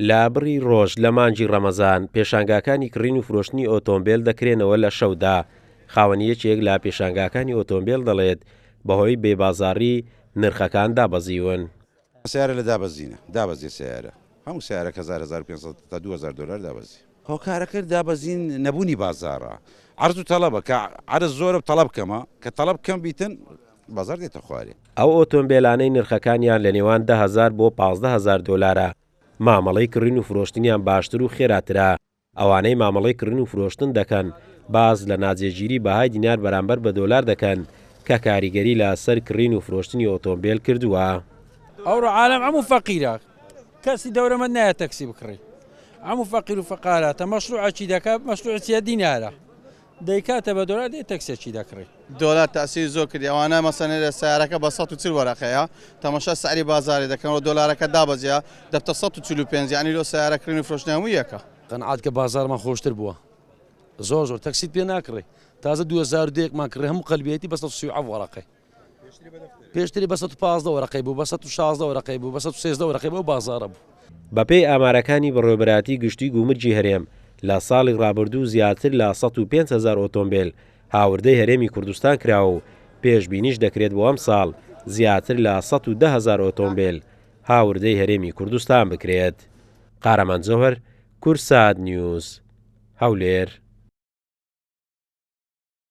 لە بڕی ڕۆژ لە مانگی ڕەمەزان پێشانگاکانی کڕین و فرۆشتنی ئۆتۆمبێل دەکرێنەوە لە شەودا، خاوەنی یەکێک لە پێشانگاکانی ئۆتۆمبێل دەڵێت، بەهۆی بێبازاڕی نرخەکان دابەزیون. سەیارە لە دابەزینە، دابەزیە سەیارە، هەموو سەیارەک هەزار، 1500 تا 2000 دۆلار دابەزی. هۆکارەکە دابەزین نەبوونی بازاڕە، عەرز و تەڵەبە، کە عەرز زۆرە تەڵەب کەمە، کە تەڵەب کەم بیتن بازاڕ دێتە خوارێ. ئەو ئۆتۆمبێلانەی نرخەکانیان لە نێوان 10,000 بۆ 15,000 دۆلارە، مامەڵەی کڕین و فرۆشتنیان باشتر و خێراترە، ئەوانەی مامەڵەی کڕین و فرۆشتن دەکەن باس لە ناجێگیری بەهای دینار بەرامبەر بە دۆلار دەکەن کە کاریگەری لە سەر کڕین و فرۆشتنی ئۆتۆمبێل کردووە. ئەوڕۆ عالەم عەموو فەقیرە کەسی دەورەمەند نایە تەکسی بکڕی عەموو فەقیر و فەقاراتە مەشروعەکی دەکا مەشروع چیە دینارە دەیکاتە بە دۆلار دێ تەکسێکی دەکڕی. دۆلار تەئسیری زۆر کردی ئەوانە مەسەلەن لێرە سەیارەکە بە 140 وەرەقەیە تەمەشا سعری بازاری دەکەن و دۆلارەکە دابەزیە دەبتە 145 یانی لۆ سەیارە کڕین و فرۆشتنی هەموو یەکە. قەنعات کە بازارمان خۆشتر بووە زۆر زۆر تەکسیت پێ ناکڕێ تازە 2002 مان کڕی هەموو قەلبیەتی بە 137 وەرەقەی پێشتری بە 115 وەرەقەی بوو بە 116 وەرەقەی بوو بە 113 وەرەقەی بوو ئەو بازارە بوو. بەپێی ئامارەکانی بەڕێوەبەرایەتی گشتی گومرگی هەرێم، لە ساڵی ڕابردوو زیاتر لە 105 هەزار ئۆتۆمبێل هاوردەی هەرێمی کوردستان کراوە و پێشبینیش دەکرێت بۆ ئەمساڵ زیاتر لە 110 هەزار ئۆتۆمبێل هاوردەی هەرێمی کوردستان بکرێت. قارەمان جەوهەر، کوردسات نیوز، هەولێر.